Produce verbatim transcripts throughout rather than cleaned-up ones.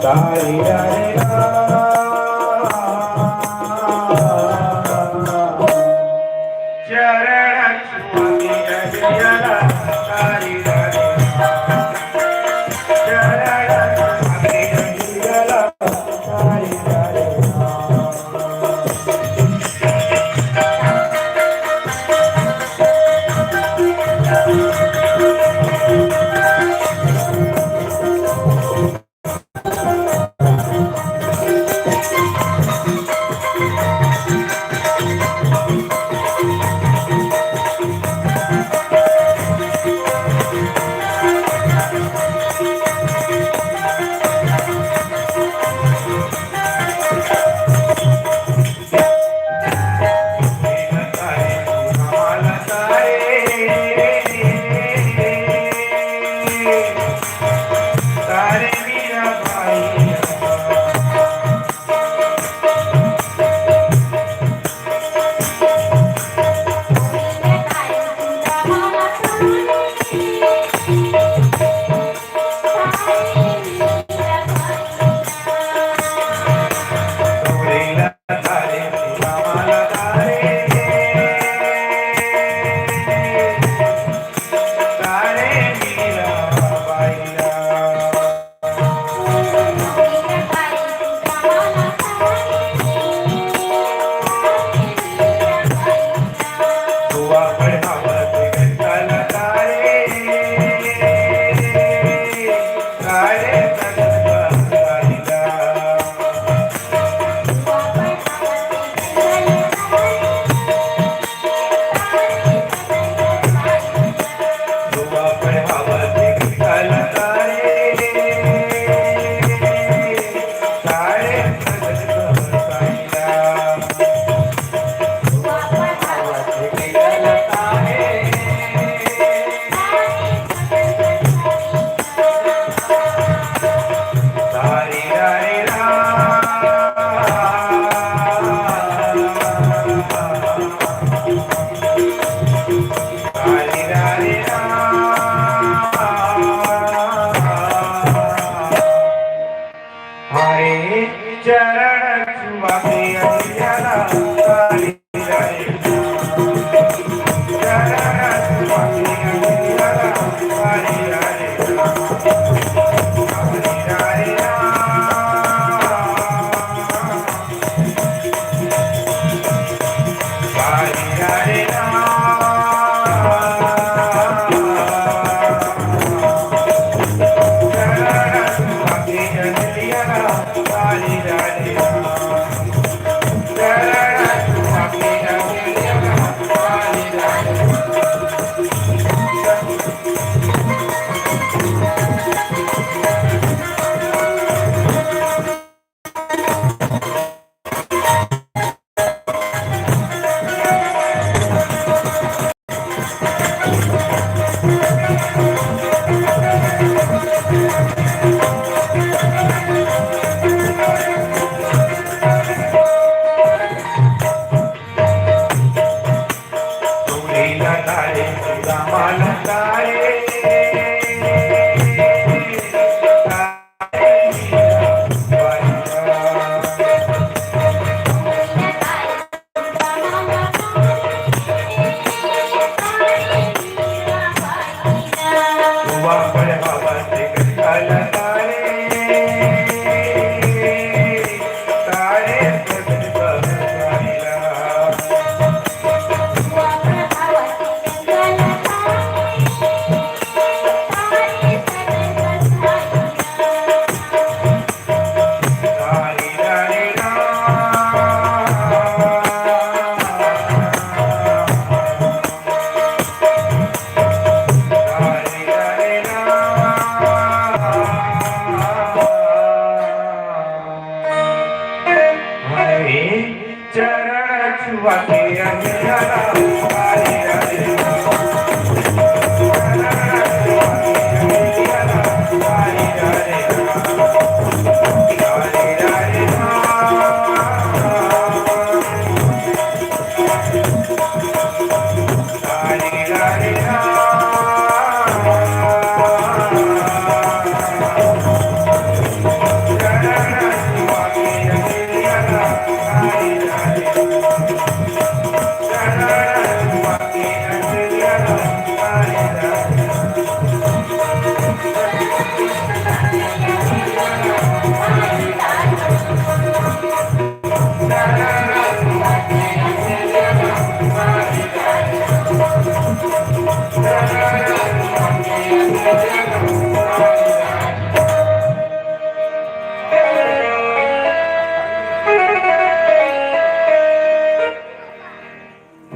हरे चरण छुआ के अंजलि।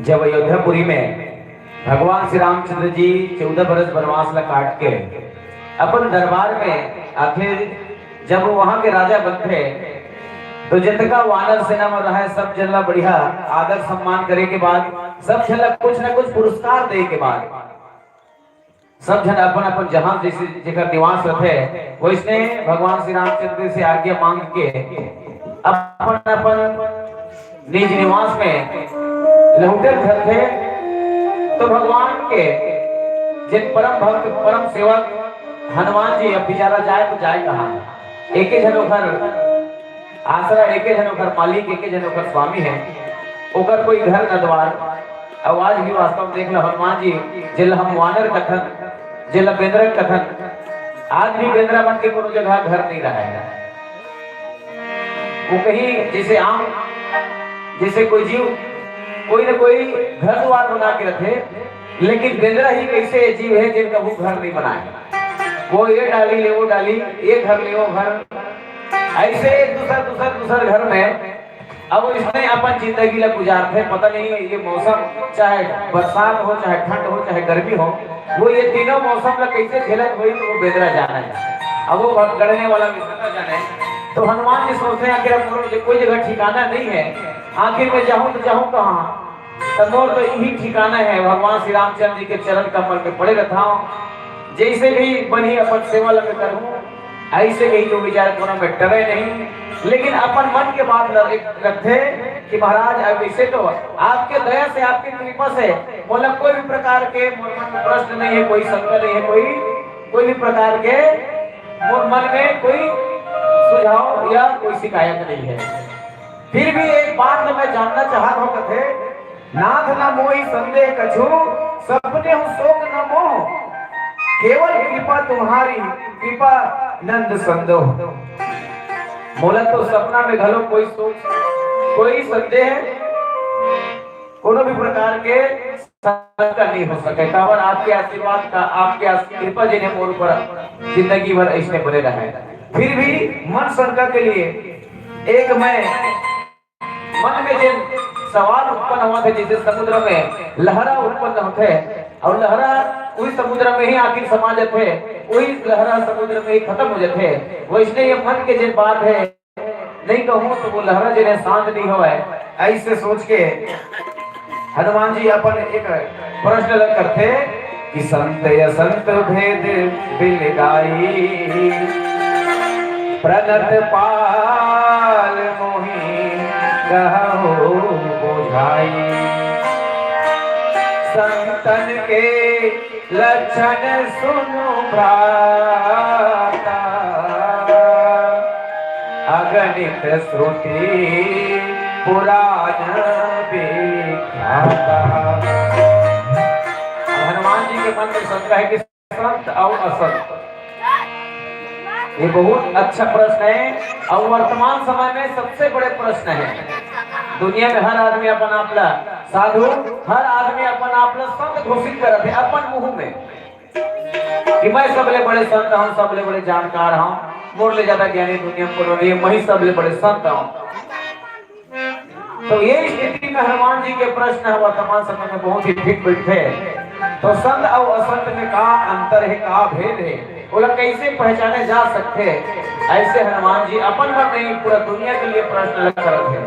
जब अयोध्यापुरी में भगवान श्री रामचंद्र जी चौदह बरस वनवास ला काट के अपन दरबार में आखिर जब वो वहां के राजा बनथे, तो जतका वानर सेना में रहे, सब झन ला बढ़िया आदर सम्मान करे के बाद, सब झन ला कुछ न कुछ पुरस्कार दे के बाद, सब झन अपन अपन जहां जैसे जेकर निवास रथे, वैसने भगवान श्री रामचंद्र से आज्ञा मांग के अपन अपन निज निवास में लहुटे धरथे। तो भगवान के जिन परम भक्त, परम सेवक हनुमान जी, अब बेचारा जाए तो जाए कहाँ? एके झन ओकर आसरा, एके झन ओकर मालिक, एके झन ओकर स्वामी है, ओकर कोई घर न द्वार। अब आज भी वास्तव में देख लो, हनुमान जी, जेला हम वानर कथन, जेला बेंदरा कथन, आज भी बेंदरा मन के कोनो जगह घर नहीं रहा है। वो कहीं जैसे आम, जैसे कोई जीव कोई न कोई घर द्वार बना के रखे, लेकिन बेंदरा ही कैसे जीव है जिनका वो घर नहीं बनाए। वो ये डाली ले वो डाली, ये घर ले वो घर, ऐसे दूसर दूसर दूसर घर में अब इसने अपन जिंदगी ला गुजारथे। पता नहीं ये मौसम, चाहे बरसात हो, चाहे ठंड हो, चाहे गर्मी हो, वो ये तीनों मौसम ला कैसे झेलत होही, वो बेंदरा जाने। अब वो गढ़ने वाला विधाता जाने। तो हनुमान जी सोचते हैं, आखिर अब मोर कोई जगह ठिकाना नहीं है, आखिर मैं जाऊं तो जाऊं कहाँ? तो मोर तो यही ठिकाना है, भगवान श्री रामचंद्र जी के चरण कमल में पड़े रहता हूँ। जैसे भी बनी अपन सेवा लग करूँ, ऐसे कहीं तो बेचारे कोनो में डरे नहीं, लेकिन अपन मन के बात ल-, एक रखे कि महाराज, अब इसे तो आपके दया से, आपकी कृपा से मोला कोई भी प्रकार के मोर मन में प्रश्न नहीं है, कोई शंका नहीं है, कोई, कोई भी प्रकार के मोर मन में कोई सुझाव या कोई शिकायत नहीं है। फिर भी एक बात तो मैं जानना चाहत हूँ, कथे, नाथ ना मोहि संदेह कछु, सपने हूँ शोक न मोह, केवल कृपा तुम्हारी, कृपा नंद संदोह। मोला तो सपना में घलो कोई शोक, कोई संदेह, कोनो भी प्रकार के शंका नहीं हो सके, काबर आपके आशीर्वाद का, आपके आस-, कृपा जिन्हें मोर ऊपर जिंदगी भर ऐसने बने रहे। फिर भी मन शंका के लिए एक मैं मन में जिन सवाल उत्पन्न होवत हे, जैसे समुद्र में लहरा उत्पन्न होथे और लहरा उही समुद्र में ही आखिर समा जाथे, उही लहरा समुद्र में ही खत्म हो जाथे, वैसने ये मन के जिन बात है, नहीं कहूँ तो वो लहरा जिन्हें शांत नहीं होवय। ऐसे सोच के हनुमान जी अपन एक प्रश्न लग करथे कि संत असंत भेद बिलगाई, प्रणत पाल मोहि कहु बुझाई। संतन के लक्षण सुनु भ्राता, अगणित श्रुति पुराण विख्याता। हनुमान जी के मन में शंका है कि संत और असंत, ये बहुत अच्छा प्रश्न है और वर्तमान समय में सबसे बड़े प्रश्न है। दुनिया में हर आदमी अपन आप ला साधु, हर आदमी अपन आप ला संत घोषित करत है अपन मुंह में कि मैं सबले बड़े संत हूँ, सबले बड़े जानकार हूँ, मोर ले ज्यादा ज्ञानी दुनिया में कोनो नहीं है, मैं ही सबले बड़े संत हूँ। तो ये स्थिति में हनुमान जी के प्रश्न ह वर्तमान समय में बहुत ही फिट बैठे। तो संत और असंत में का अंतर है, का भेद है, ओला कैसे पहचाने जा सकथे? ऐसे हनुमान जी अपन बर नहीं, पूरा दुनिया के लिए प्रश्न लग करत है।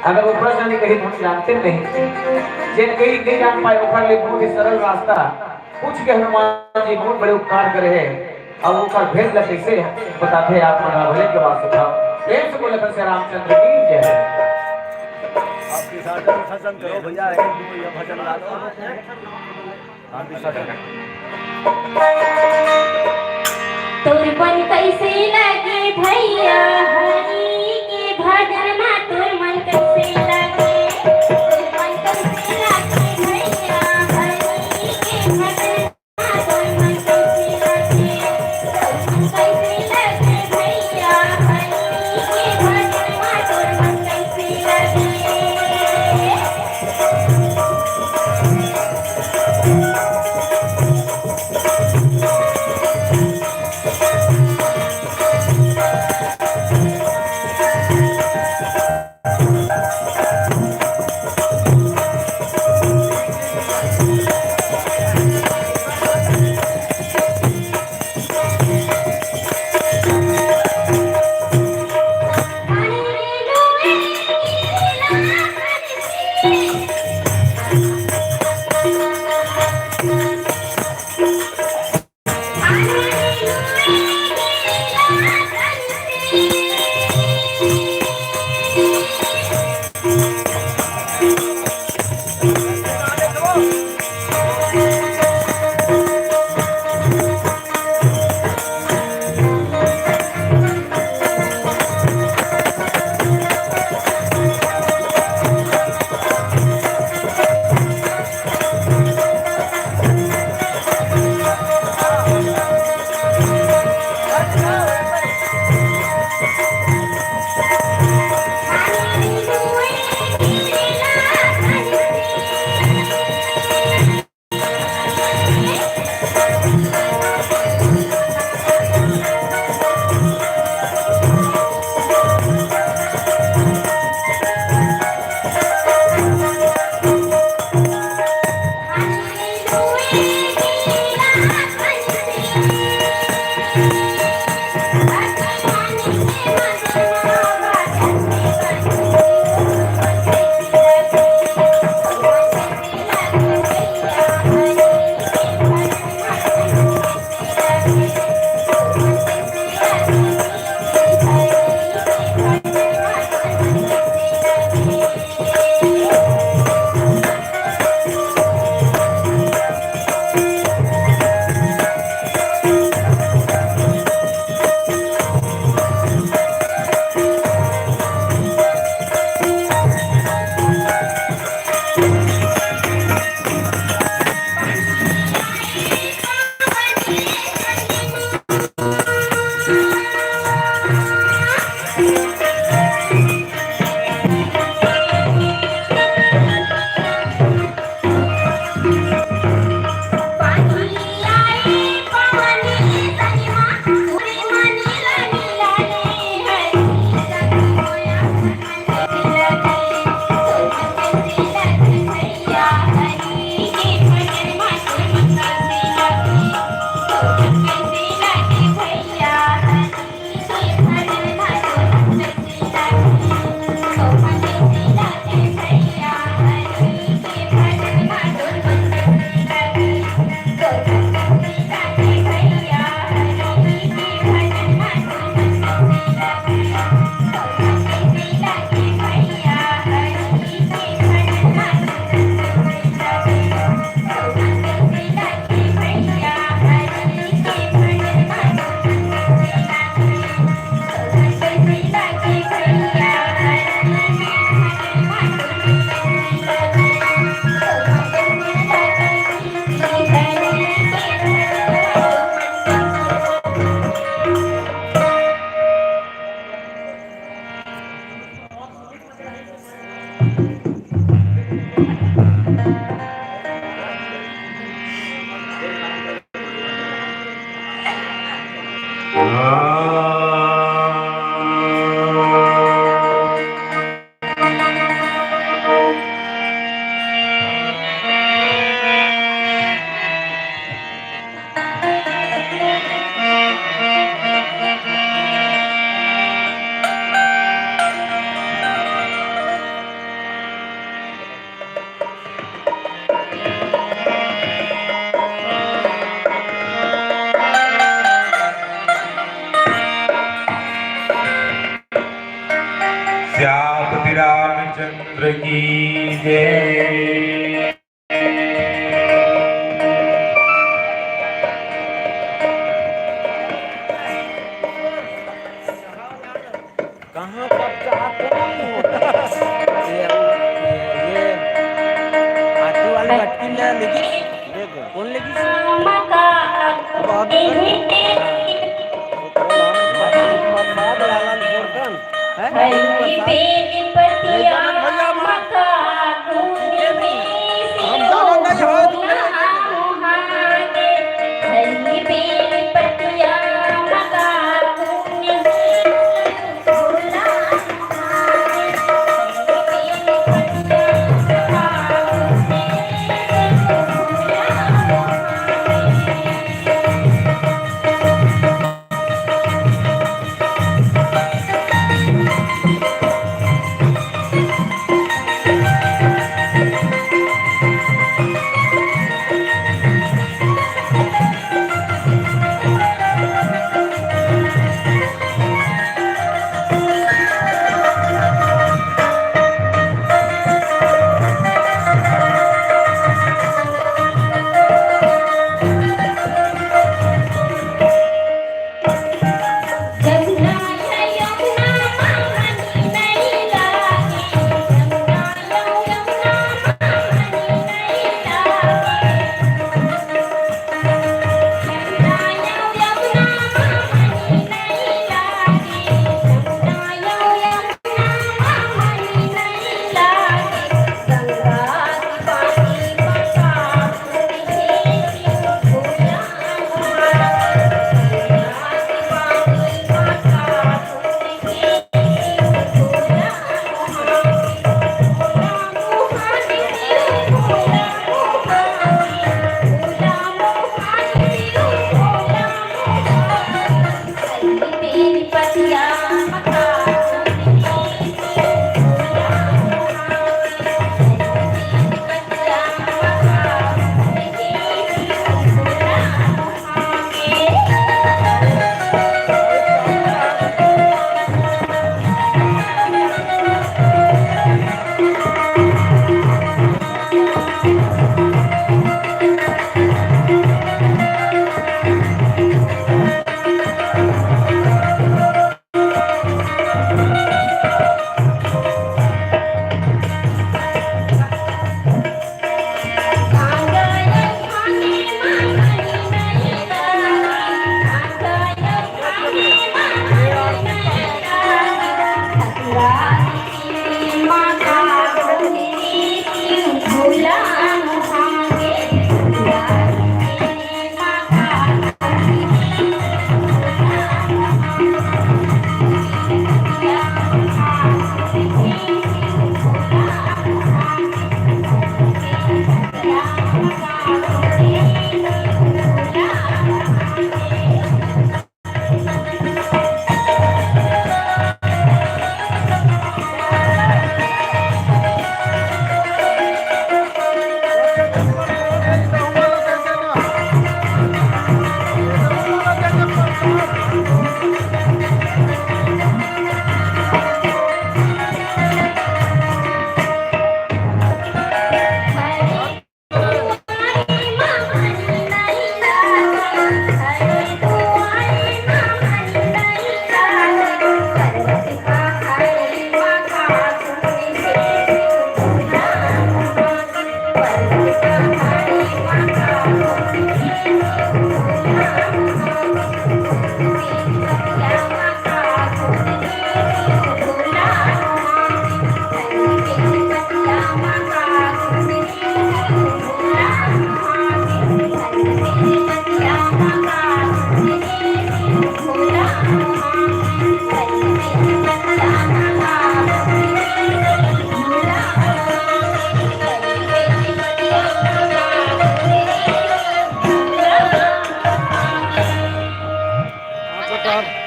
अगर वो प्रश्न नहीं कही तो हम जानते नहीं, जे कहीं नहीं जान पाए, ओकर लिए बहुत ही सरल रास्ता पूछ के हनुमान जी बहुत बड़े उपकार करे हैं। अब ओकर भेद ला कैसे बताथे आप मन ला भले के बात सुनाओ। प्रेम से बोले भगवान रामचंद्र की जय। आप विसर्जन विसर्जन करो भैया, एक दो ये भजन ला दो। हाँ, विसर्जन। तोर मन कैसे लगे भैया हरि के भजन मा, तोर मन कैसे लगे, तोर मन कैसे लगे भैया हरि के भजन मा, तोर मन कैसे लगे, तोर मन कैसे लगे भैया हरि के भजन मा, तोर मन कैसे लगे। सियापति रामचंद्र की जय। कहाँ कब कहाँ कौन होता है? ये, ये, ये आटो वाली बटकी ले लेगी। कौन लेगी? अब आप, हाँ। वो तो हम, हम, हम, हम, लाला जोरदान। हैं? ले जाना भैया हमारा। हम जाना नहीं, हाँ, तू ले जाना।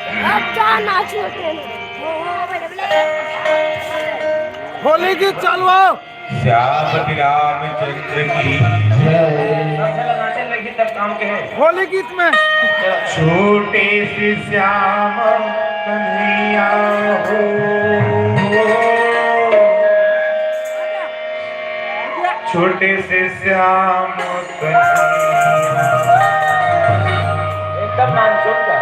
अब जा नाचो तेने। होली गीत चालू हो। श्यामपति रामचंद्र की। होली गीत में। छोटे से श्याम कन्हैया हो, छोटे से श्याम कन्हैया। एकदम नाम सुनकर।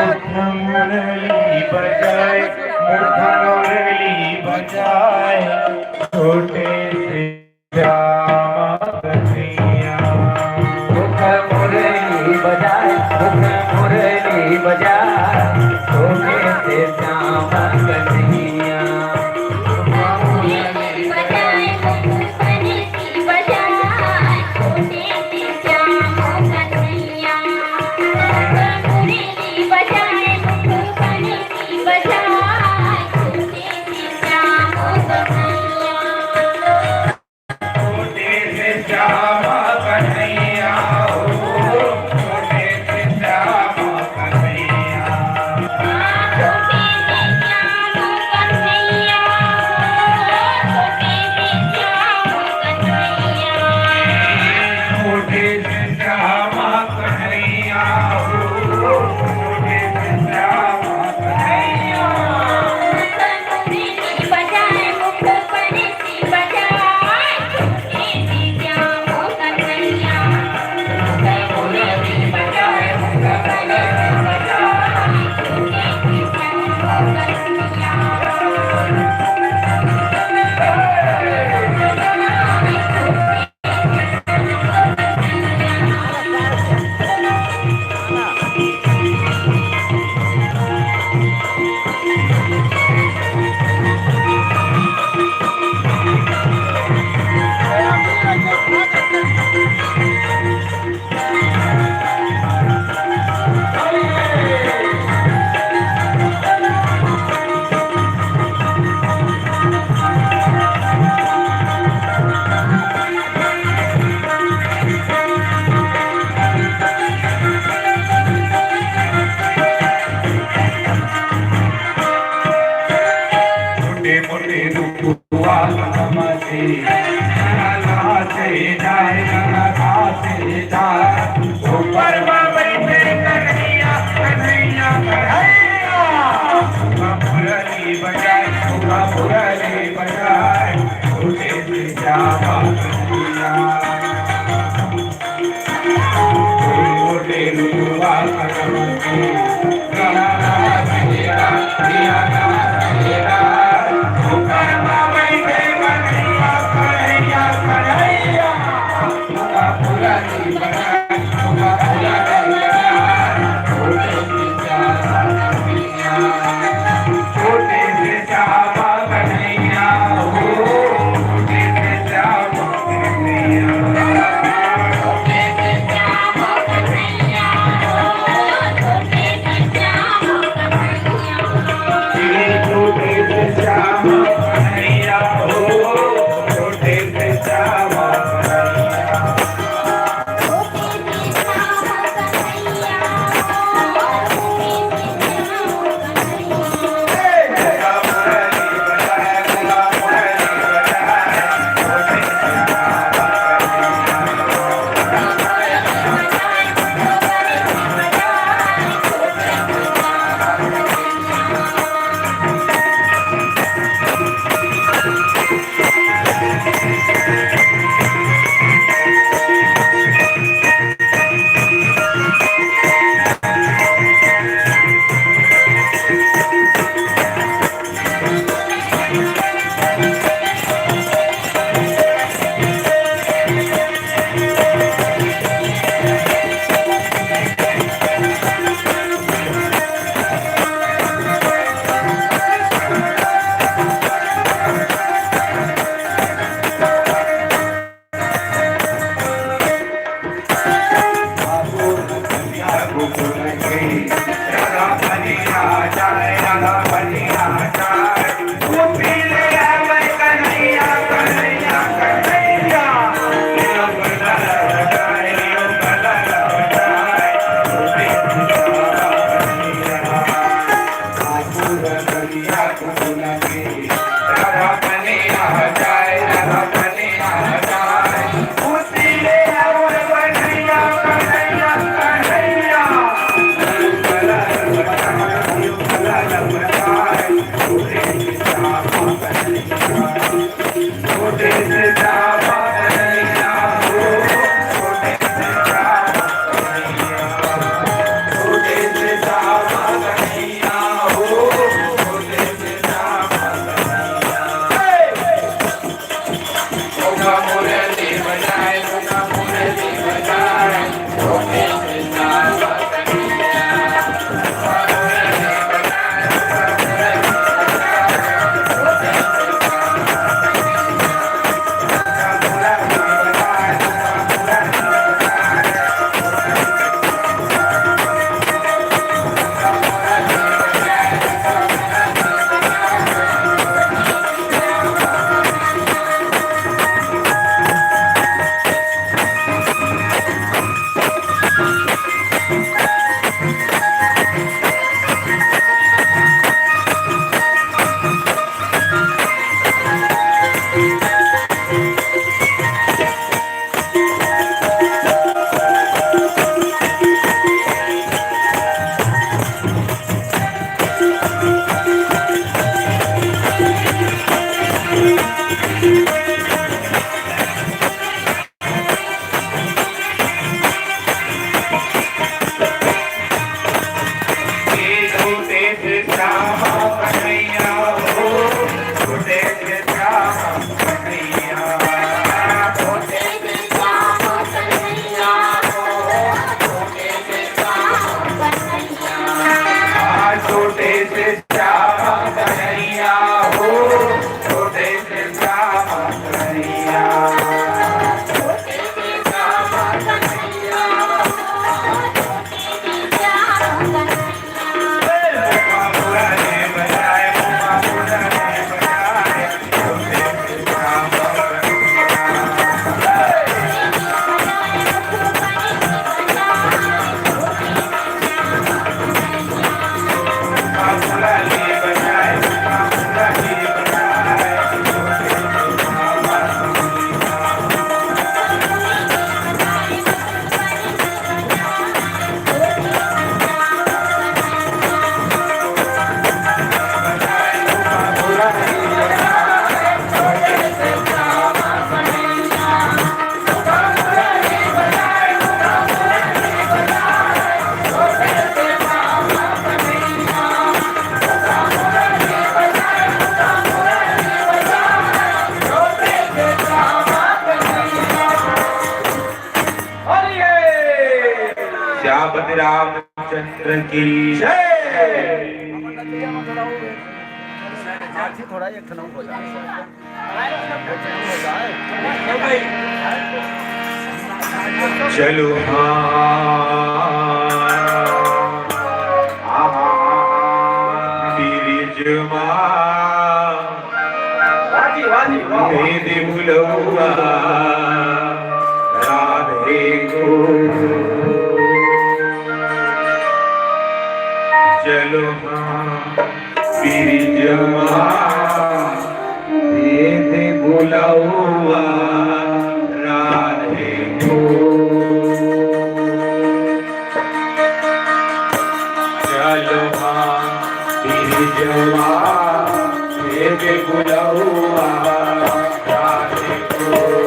मुख मुरली बजाए, मुख मुरली बजाए, छोटे से श्याम कन्हैया। मुख मुरली बजाए, मुख मुरली बजाए, छोटे से श्याम कन्हैया। मोटे मोटे रूपवा समझे, नहा से जाए, नहा से जाए, ऊपर बाबई पे कन्हैया, कन्हैया, कन्हैया। मुरली बजाए, मुरली बजाए, छोटे से श्याम कन्हैया। सियापति रामचंद्र की जय। हाथी थोड़ा एक ठन हो जाए। चलो हाँ, आहा, बिरिज मा वाजी, वाजी, वाह, वाह। दे दे बुलौआ राधे को। चलो हाँ, बिरिज मा दे दे बुलौआ राधे को। चलो हाँ, बिरिज मा दे दे बुलौआ राधे को।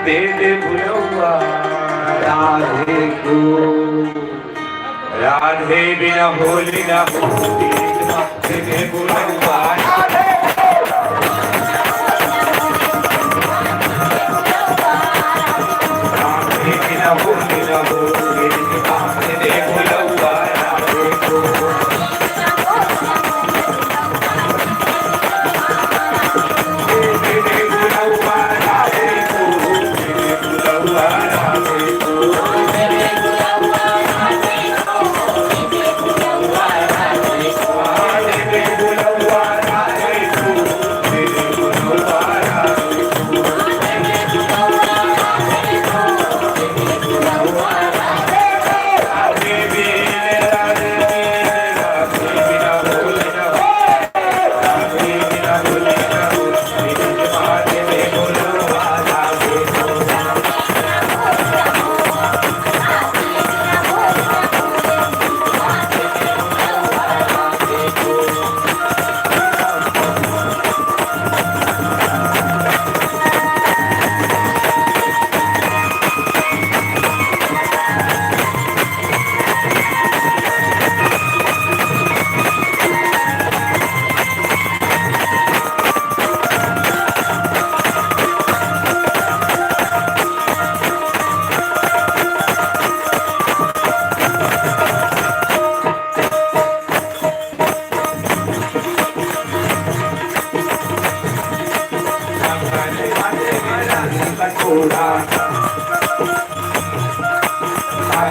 दे दे बुलौआ राधे को। राधे बिना होली ना हो। दे दे बुलौआ राधे। राधे बिना होली ना हो। दे दे बुलौआ राधे को।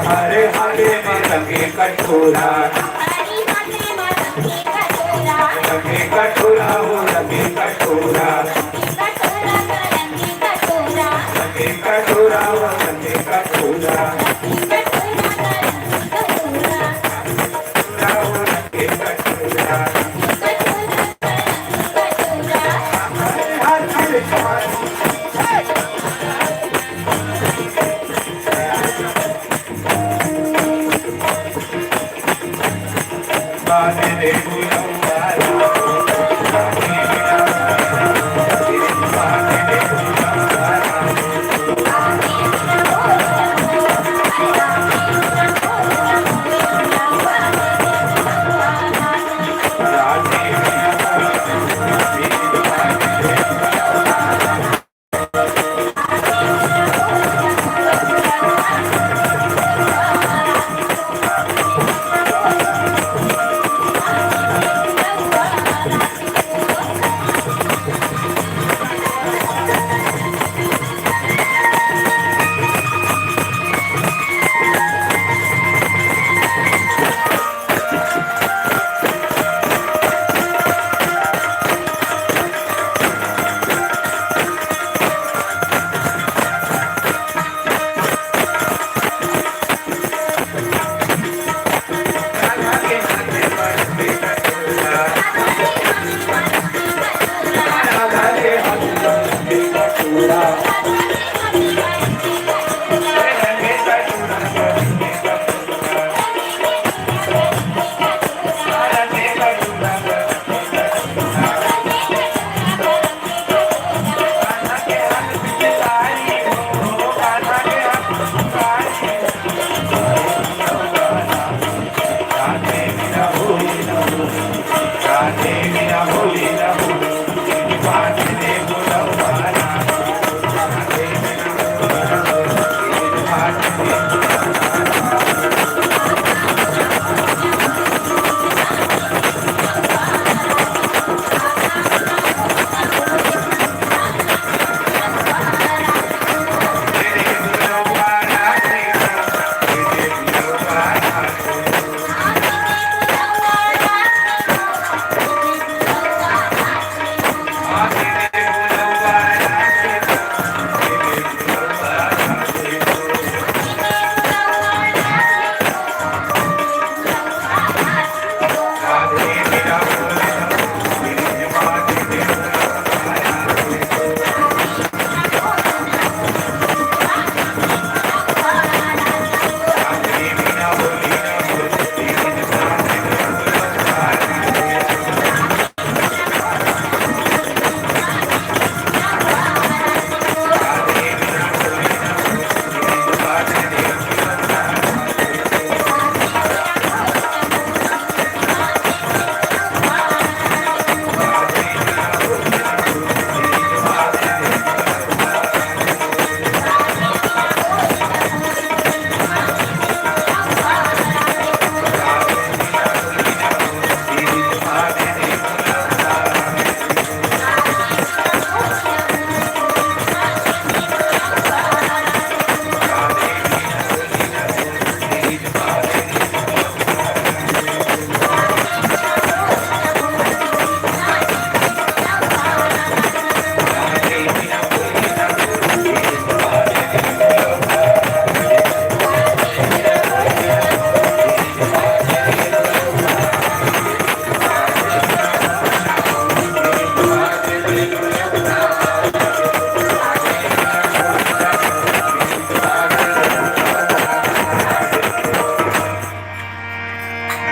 हरे हरे में रंगे कटोरा, रंगे कटोरा हो, रंगे कटोरा, रंगे कटोरा हो, रंगे कटोरा।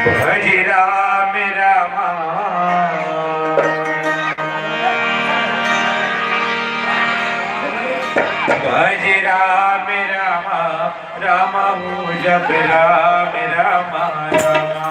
भज राम राम। भज राम राम, राम हूँ जप राम राम राम।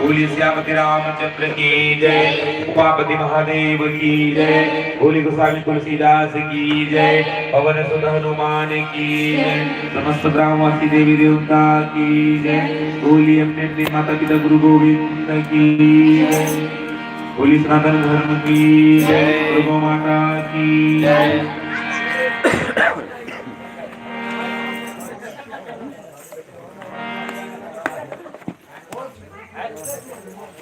बोलिए सियापति रामचंद्र की जय, उमापति महादेव की जय, बोलिए गोस्वामी तुलसीदास की जय, पवन सुत हनुमान की जय, समस्त ग्रामवासी देवी देवता की जय, बोलिए अम्बे अम्बे माता पिता गुरु गोविंद की जय, बोलिए सनातन धर्म की जय, प्रभु माता की जय।